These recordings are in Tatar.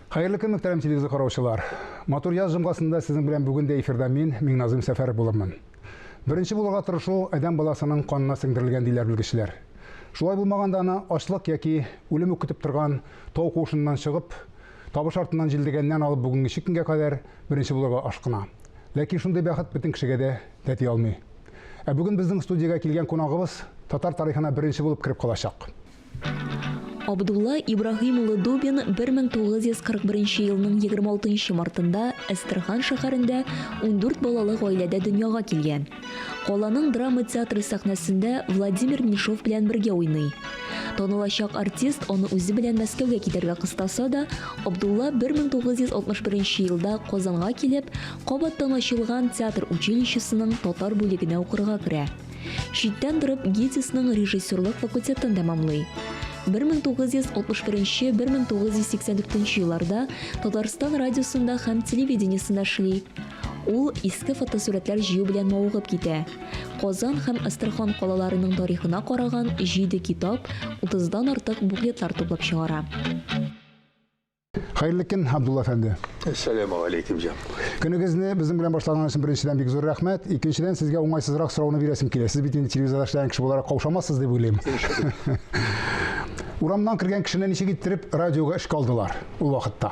Хәерле көн, мөхтәрәм телевизор караучылар. Матур яз җомгасында сезнең белән бүген дә эфирда мин, Миңназым Сәфәров булырмын. Беренче булырга тырышу адәм баласының канына сеңдерелгән диләр белгечләр. Шулай булмаганда аны ачлык яки үлем үк көтеп торган тау куышыннан чыгып, табыш артыннан җилдегәннән алып бүгенге көнгә кадәр беренче булырга ашкына. Ләкин шундый бәхет бөтен кешегә дә тәти алмый. Ә бүген безнең студиягә килгән кунагыбыз татар тарихына беренче булып кереп калачак. Абдулла Ибраһим улы Дубин 1941 елның 26 мартында Әстерхан шәһәрендә 14 балалы гаиләдә дөньяга килгән. Каланың драма театры сәхнәсендә Владимир Меньшов белән бергә уйный. Танылачак артист аны үзе белән Мәскәүгә китәргә кыстаса да, Абдулла 1961 елда Казанга килеп, кабаттан ачылган театр училищесының татар бүлегенә укырга керә. Читтән торып ГИТИСның режиссерлык факультетын тәмамлый. 1961-1984 елларда Татарстан радиосында һәм телевидениесендә эшли. Ул иске фотосурәтләр җыю белән мавыгып китә. Казан һәм Әстерхан калаларының тарихына караган җиде китап, утыздан артык буклетлар туплап чыгара. Хәерле көн, Абдулла әфәнде. Әссәламү алейкум, җан. Көнегезне безнең белән башлаган өчен беренчедән бик зур рәхмәт. Икенчедән, сезгә уңайсызрак сорауны бирәсем килә. Сез бит инде телевизорда эшләгән кеше буларак каушамассыз дип уйлыйм. Урамнан кергән кешене ничек иттереп радиога эшкә алдылар ул вакытта?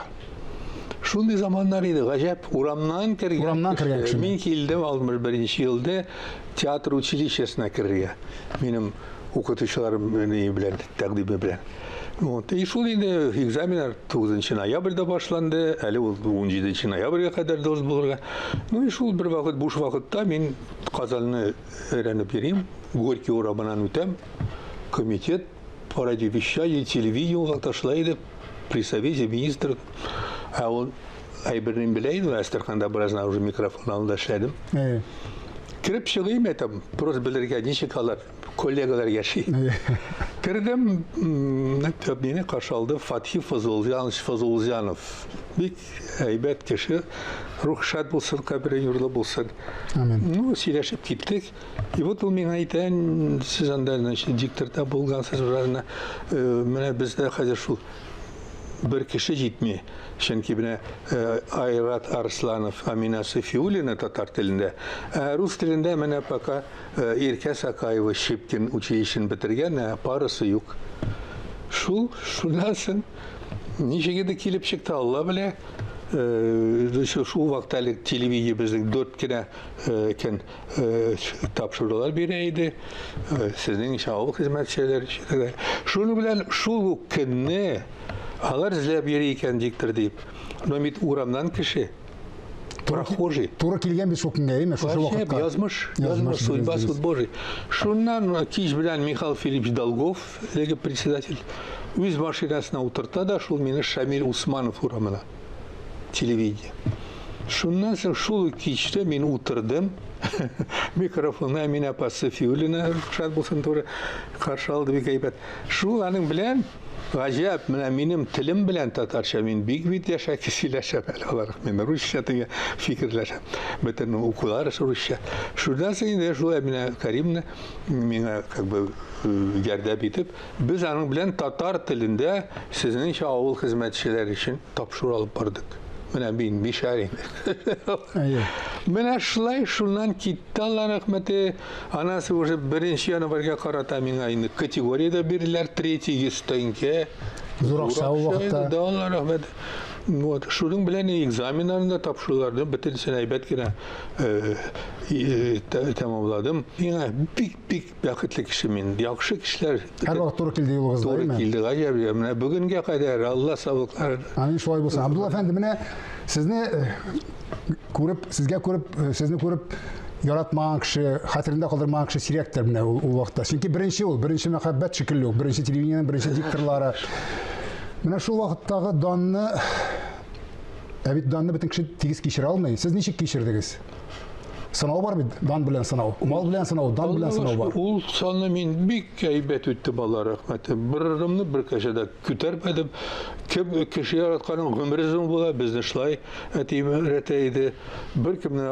Шундый заманнар иде, гаҗәп. Урамнан кергән. Урамнан кергән кеше. Мин килдем 61 елда театр училищесына керергә. Минем укытучыларым белән, тәкъдиме белән. Вот. И шул инде экзаменнар 9 ноябрьдә башланды, әле ул 17 ноябрьгә кадәр должен булырга. Ну и шул бер вакыт буш вакытта мин Казанны өйрәнеп йөрим, Горький урамыннан үтәм. Комитет по радиовещанию, телевидению ташла иде при совете министров. Ә ул әйберне белә идем, Әстерханда бераз уже микрофон алдында эшләдем. Кереп чыгыйм, әйтәм, просто белергә, ничек алар коллегалар яши. Кердем, мине каршы алды Фатхи Фазулзянович Фазулзянов. Бик әйбәт кеше. Рух шат булсын, кабере нурлы булсын. Амин. Ну, сөйләшеп киттек. И вот ул миңа әйтә, сез анда, значит, дикторда булгансыз, беразына. Менә бездә хәзер шул бер кеше җитми. Чөнки менә Айрат Арсланов, Амина Софиуллина татар телендә, ә рус телендә менә пока Иркә Сакаева Щепкин училищен бетергән, ә парысы юк. Шул, шуннан соң ничек инде килеп чыкты, Алла белә. Шул вакытта әле телевидение безнең дүрт кенә көн тапшырулар бирә иде. Сезнең өчен авыл хезмәтчеләре. Шуның белән шул ук көнне алар эзләп йөри икән диктор дип. Но бит урамнан кеше. Прохожий. Туры килгән бит шул көнгә, әйеме? Шушы вакытка. Язмыш, язмыш, судьба, суд Божий. Шуннан кич белән Михаил Филиппович Долгов, әлеге председатель, үз машинасына утырта да шул мине Шамил Усманов урамына. Телевидение. Шуннан соң шул кичтә мин утырдым. Микрофонга Әминә апа Софиуллина шат булсын туры каршы алды бик әйбәт. Шул аның белән Гаҗәп, менә минем телем белән татарча мин бик бит яшәки сөйләшәм әле алар. Мин русча теге фикерләшәм. Бөтен укулар русча. Шуннан соң инде шул Әминә Каримовна миңа как бы ярдәм итеп, без аның белән татар телендә сезнеңчә авыл хезмәтчеләре өчен тапшыру алып бардык. Менә мин мишәр инде. Менә шулай шуннан китте Алла рәхмәте. Анасы уже беренче январьга карата миңа инде категория дә бирделәр, третий 100 тәңкә. Зур акча ул вакытта. Да, Алла рәхмәте. Вот, шуның белән экзаменнарны да тапшыруларны бөтенесен әйбәт кенә тәмамладым. Миңа бик-бик бәхетле кеше мин. Яхшы кешеләр. Һәрвакыт туры килде юлыгызда, Туры килде, гаҗәп. Менә бүгенгә кадәр Алла саулыкларын. Амин, шулай булсын. Абдулла әфәнде, менә сезне күреп, сезгә күреп, сезне күреп яратмаган кеше, хәтерендә калдырмаган кеше сирәктер менә ул, ул вакытта. Чөнки беренче ул, беренче мәхәббәт шикелле үк, беренче телевидениенең беренче дикторлары. Менә шул вакыттагы данны, ә бит данны бөтен кеше тигез кичерә алмый. Сез ничек кичердегез? Сынау бар бит, дан белән сынау. Мал белән сынау, дан белән сынау бар. Ул санны мин бик әйбәт үттем, Алла рәхмәте. Бер ырымны бер кеше дә күтәрмәдем. Кем кеше яратканың гомере озын була, безне шулай әтием өйрәтә иде. Беркемне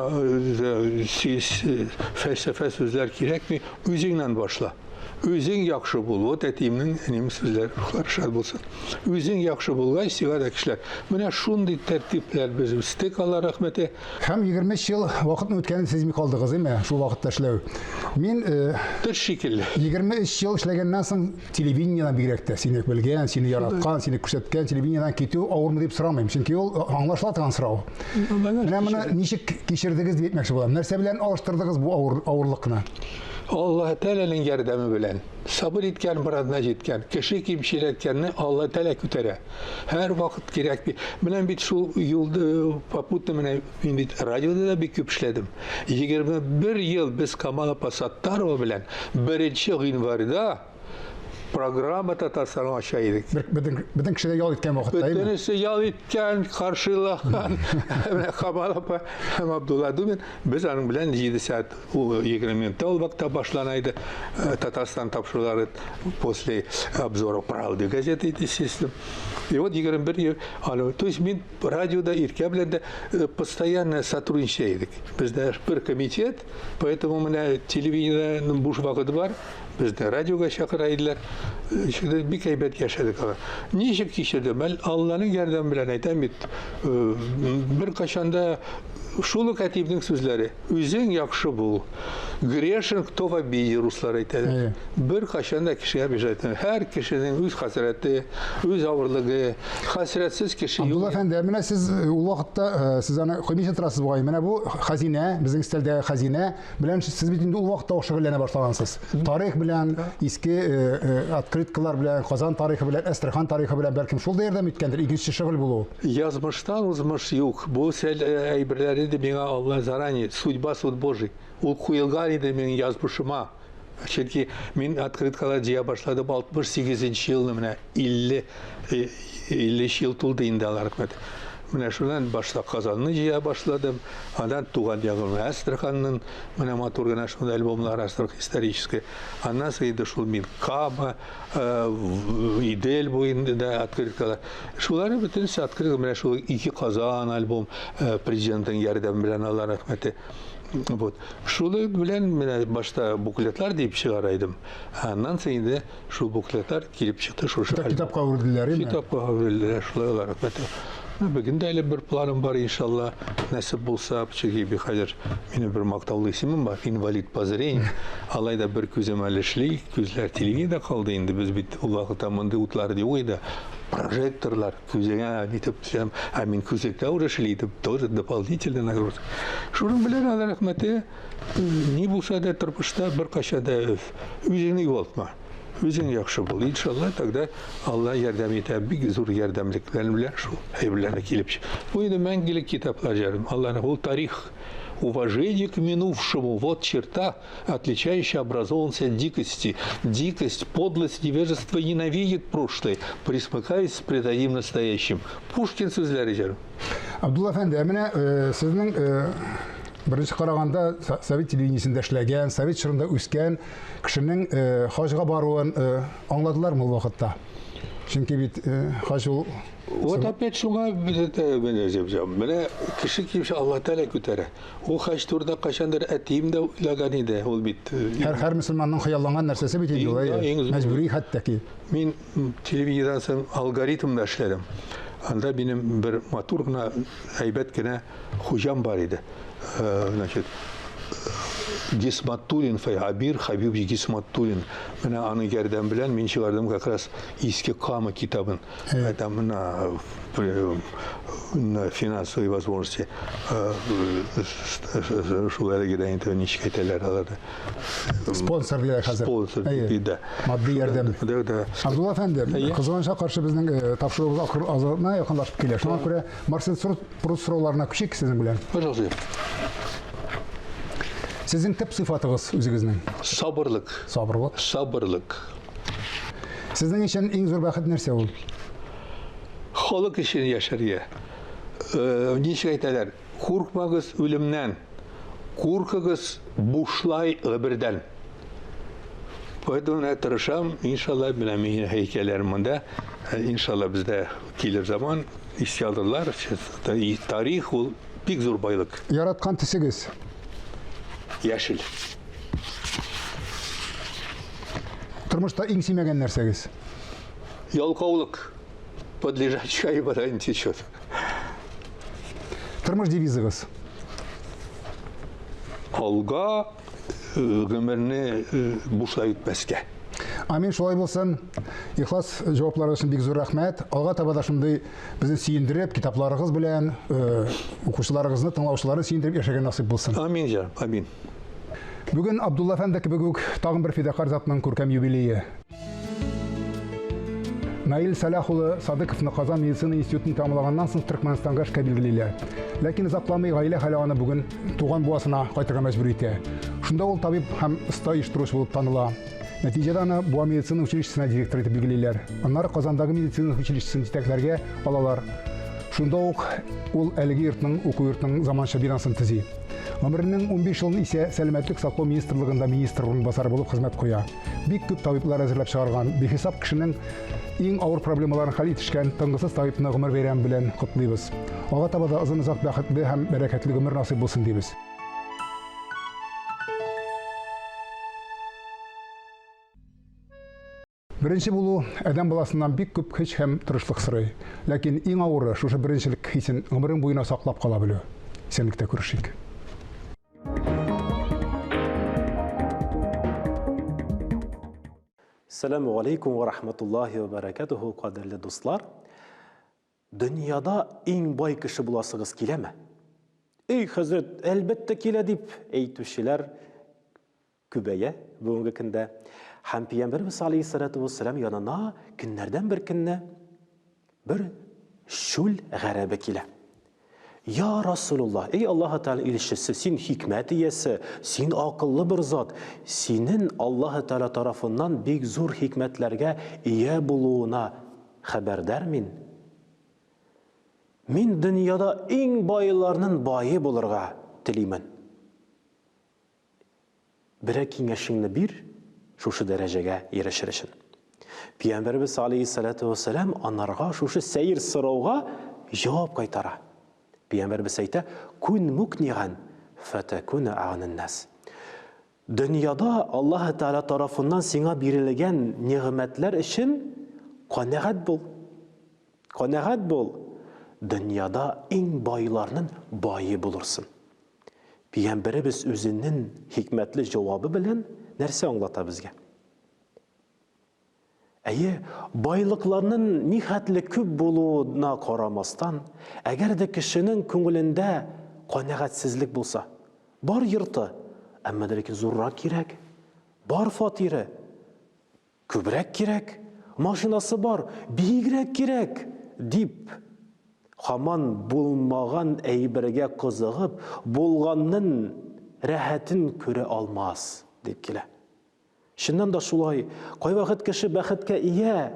фәлсәфә сүзләр кирәкми, үзеңнән башла. Үзең яхшы бул. Вот әтиемнең, әниемнең сүзләре, рухлары шат булсын. Үзең яхшы булгач, сиңа да кешеләр. Менә шундый тәртипләр без үстек, Алла рәхмәте. Һәм 23 ел вакытның үткәнен сизми калдыгыз, әйме? Шул вакытта эшләү. Мин Төш шикелле. 23 ел эшләгәннән соң телевидениедән бигрәк тә сине белгән, сине яраткан, сине күрсәткән телевидениедән китү авырмы дип сорамыйм. Чөнки ул аңлашыла торган сорау. Менә моны ничек кичердегез дип әйтмәкче булам. Нәрсә белән алыштырдыгыз бу авыр авырлыкны? Аллаһ Тәгаләнең ярдәме белән. Сабыр иткән морадына җиткән. Кеше кимчелеккәнне Аллаһ Тәгалә күтәрә. Һәр вакыт кирәкми. Менә бит шул юлда попутно менә мин бит радиода да бик күп эшләдем. 21 ел без Камал апа Саттарова белән 1 гыйнварда программа Татарстанга ача идек. Бөтен, бөтен кеше дә ял иткән вакытта, әйеме? Бөтенесе ял иткән, каршылаган. Менә Камал апа һәм Абдулла Дубин без аның белән 7 сәгать 20 минутта ул вакытта башлана иде. Татарстан тапшырулары после обзора «Правды» газеты, естественно. И вот 21 ел, аны, то есть мин радиода Иркә белән дә постоянно сотрудничая идек. Бездә бер комитет, поэтому менә телевидениедә буш вакыты бар, безне радиога чакыра иделәр. Шунда бик әйбәт яшәдек алар. Ничек кичердем? Алланың ярдәме белән әйтәм бит, бер кашанда шул ук әтиемнең сүзләре. Үзең яхшы бул. Грешен, кто в обиде, руслар әйтәләр. Бер кашан да кешегә обижать итмә. Һәр кешенең үз хәсрәте, үз авырлыгы. Хәсрәтсез кеше юк. Абдулла әфәнде, менә сез ул вакытта сез аны коймыйча торасыз бугай. Менә бу хәзинә, безнең өстәлдәге хәзинә белән сез бит инде ул вакытта ук шөгыльләнә башлагансыз. Тарих белән, иске открыткалар белән, Казан тарихы белән, Әстерхан тарихы белән бәлкем шул да ярдәм иткәндер, икенче шөгыль булу. Язмыштан узмыш юк. Бу сәл әйберләре дә миңа Алла заранее, судьба суд Божий. Ул куелган иде минем язмышыма. Чөнки мин открыткалар җыя башладым 68 елны, менә 50 53 ел тулды инде алар рәхмәт. Менә шуннан башта Казанны җыя башладым, аннан туган ягым Әстерханның менә матур гына шунда альбомнар Әстерхан исторический. Аннан соң инде шул мин Кама, Идел буенда открыткалар. Шулары бөтенесе открытка, менә шул ике Казан альбом президентның ярдәме белән, Алла рәхмәте. Вот. Шулы белән менә башта буклетлар дип чыгара идем. Аннан соң инде шул буклетлар килеп чыкты шушы. Китапка әверелделәр, әйеме? Китапка әверелделәр, шулай Алла рәхмәте. Бүген дә әле бер планым бар, иншалла, насип булса, чөнки бик хәзер минем бер мактаулы исемем бар, инвалид по зрению. Алай да бер күзем әле эшли, күзләр телевидениедә калды инде. Без бит ул вакытта мондый утлар юк иде. Прожекторлар күзеңә нитеп төшәм, ә мин күзлектә уже эшли идем, тоже дополнительный нагрузка. Шуның белән Алла рәхмәте, ни булса да тормышта беркайчан да үзеңне югалтма. Үзең яхшы бул. Иншалла, тогда Алла ярдәм итә. Бик зур ярдәмлекләр белән шул әйберләрне килеп чыга. Бу инде мәңгелек китаплар җарым. Алланың ул тарих. Уважение к минувшему. Вот черта, отличающая образованность от дикости. Дикость, подлость, невежество ненавидит прошлое, присмыкаясь предадим настоящим. Пушкин сүзләре җарым. Абдулла әфәнде, ә менә сезнең беренче караганда совет телевидениесендә эшләгән, совет чорында үскән кешенең хаҗга баруын аңладылармы ул вакытта? Чөнки бит хаҗ ул Вот опять шуңа менә кеше килеп Алла Тәгалә күтәрә. Ул хаҗ турында кайчандыр әтием дә уйлаган иде. Ул бит һәр мөселманның хыялланган нәрсәсе бит инде ул, мәҗбүри хәтта ки. Мин телевидениедән соң алгоритмда эшләдем. Анда минем бер матур гына, әйбәт кенә хуҗам бар иде. Значит, Гисматуллин, Фәйабир Хабибович Гисматуллин. Менә аның ярдәме белән мин чыгардым как раз Иске Кама китабын. Там на финансовые возможности шул әлеге дә инде ничек әйтәләр аларны. Спонсор диләр хәзер. Спонсор ди, да. Матди ярдәм. Да, да. Абдулла әфәнде, кызганычка каршы безнең тапшыруыбыз ахыр азагына якынлашып килә. Шуңа күрә Марсель Прус сорауларына күчик сезнең белән. Пожалуйста. Сезнең төп сыйфатыгыз үзегезнең? Сабырлык. Сабырлык. Сабырлык. Сезнең өчен иң зур бәхет нәрсә ул? Халык өчен яшәргә. Ничек әйтәләр? Куркмагыз үлемнән. Куркыгыз бушлай гомердән. Поэтому менә тырышам, иншалла, менә минем һәйкәлләрем монда, иншалла, бездә килер заман, искә алырлар. Тарих ул бик зур байлык. Яраткан төсегез? Яшел. Тормышта иң сөймәгән нәрсәгез? Ялкаулык. Под лежачка и вода не течет. Тормыш девизыгыз? Алга э, гомерне э, бушлай үтмәскә. Амин, шулай булсын. Ихлас җавапларыгыз өчен бик зур рәхмәт. Алга таба да шундый безне сөендереп, китапларыгыз белән э, укучыларыгызны, тыңлаучыларны сөендереп яшәргә насыйп булсын. Амин, җаным, амин. Бүген Абдулла әфәнде кебек үк тагын бер фидакарь затның күркәм юбилее. Наил Сәлах улы Садыковны Казан медицина институтын тәмамлаганнан соң Төркмәнстанга эшкә билгелиләр. Ләкин озакламый гаилә хәле аны бүген туган буасына кайтырга мәҗбүр итә. Шунда ул табиб һәм оста оештыручы булып таныла. Нәтиҗәдә аны Буа медицина училищесына директор итеп билгелиләр. Аннары Казандагы медицина училищесын җитәкләргә алалар. Шунда ук ул әлеге йортның уку йортының заманча бинасын төзи. Гомеренең 15 елын исә Сәламәтлек саклау министрлыгында министр урынбасары булып хезмәт куя. Бик күп табиблар әзерләп чыгарган, бихисап кешенең иң авыр проблемаларын хәл итешкән тынгысыз табибны гомер бәйрәме белән котлыйбыз. Алга таба да озын-озак бәхетле һәм бәрәкәтле гомер насыйп булсын дибез. Беренче булу адәм баласыннан бик күп көч һәм тырышлык сорый. Ләкин иң авыры шушы беренчелек хисен гомерең буена саклап кала белү. Исәнлектә күрешик. Сәламу алейкум ва рахматуллахи ва баракатуху, кадерле дуслар. Дөньяда иң бай кеше буласыгыз киләме? Эй, хәзрәт, әлбәттә килә дип әйтүчеләр күбәя бүгенге көндә. Һәм Пәйгамбәребез алейһиссалату вассалам янына көннәрдән бер көнне бер чүл гарәбе килә. Я Расулуллаһ, эй Аллаһы Тәгалә илчесе, син хикмәт иясе, син акыллы бер зат, синен Аллаһы Тәгалә тарафыннан бик зур хикмәтләргә ия булуына хәбәрдар мин. Мин дөньяда иң байларнын бае булырга телимен. Берәр киңәшеңне бир шушы дәрәҗәгә ирешер өчен. Пәйгамбәребез алейһиссалату вассалам анарга шушы сәер сорауга җавап кайтара. Пәйгамбәребез әйтә, "Кун мукниган фатакуна агнан-нас." Дөньяда Аллаһ Тәгалә тарафыннан сиңа бирелгән нигъмәтләр өчен канәгать бул. Канәгать бул. Дөньяда иң байларның бае булырсың. Пәйгамбәребез үзенең хикмәтле җавабы белән нәрсә аңлата безгә? Әйе, байлыкларның нихәтле күп булуына карамастан, әгәр дә кешенең күңелендә канәгатьсезлек булса, бар йорты, әмма дә ләкин зуррак кирәк, бар фатиры, Күбрәк кирәк, машинасы бар, биегрәк кирәк, дип, һаман булмаган әйбергә кызыгып, булганнын рәхәтен күрә алмас, дип килә. Чыннан да шулай, кайвакыт кеше бәхеткә ия,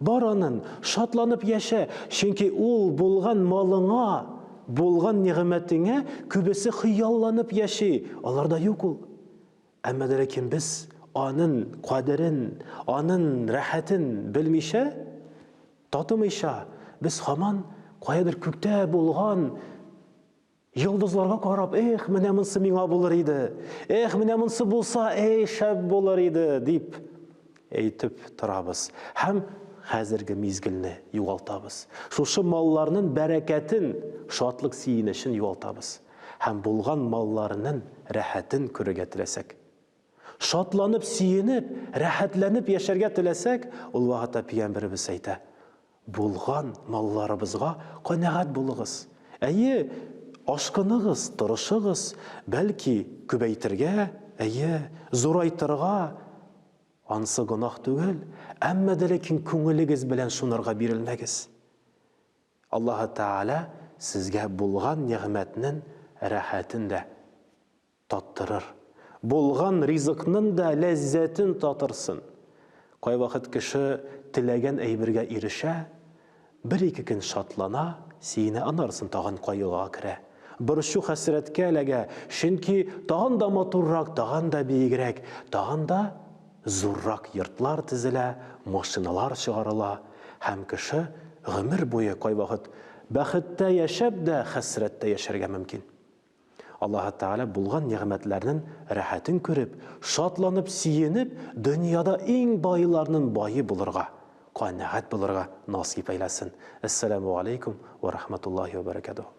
бар анын, шатланып яшә, чөнки ул булган малыңа, булган нигъмәтеңә күбесе хыялланып яши, аларда юк ул. Әмма дә ләкин без анын кадерен, анын рәхәтен белмичә, татымыйча, без һаман каядыр күктә булган йолдызларга карап, эх, менә монсы миңа булыр иде, эх, менә монсы булса, эй, шәп булыр иде, дип әйтеп торабыз. Һәм хәзерге мизгелне югалтабыз. Шушы малларның бәрәкәтен, шатлык-сөенечен югалтабыз. Һәм булган малларының рәхәтен күрергә теләсәк, шатланып, сөенеп, рәхәтләнеп яшәргә теләсәк, ул вакытта Пәйгамбәребез әйтә, Булган малларыбызга канәгать булыгыз. Әйе, ашкыныгыз, тырышыгыз, бәлки, күбәйтергә, әйе, зурайтырга, ансы гөнаһ түгел, әмма дә ләкин күңелегез белән шунарга бирелмәгез. Аллаһы Тәгалә сезгә булган нигъмәтнен рәхәтен дә таттырыр, булган ризыкнын да ләззәтен татырсын. Кайвакыт кеше теләгән әйбергә ирешә, бер-ике көн шатлана, сөенә, анарысын тагын кайгыга керә. Борчу-хәсрәткә эләгә, чөнки тагын да матуррак, тагын да биегрәк, тагын да зуррак йортлар төзелә, машиналар чыгарыла һәм кеше гомер буе кайвакыт бәхеттә яшәп дә хәсрәттә яшәргә мөмкин. Аллаһы Тәгалә булган нигъмәтләрнен рәхәтен күреп, шатланып, сөенеп, дөньяда иң байларнын бае булырга, канәгать булырга насыйп әйләсен. Әссәламү галәйкүм вә рахматуллаһи вә бәрәкәтүһ.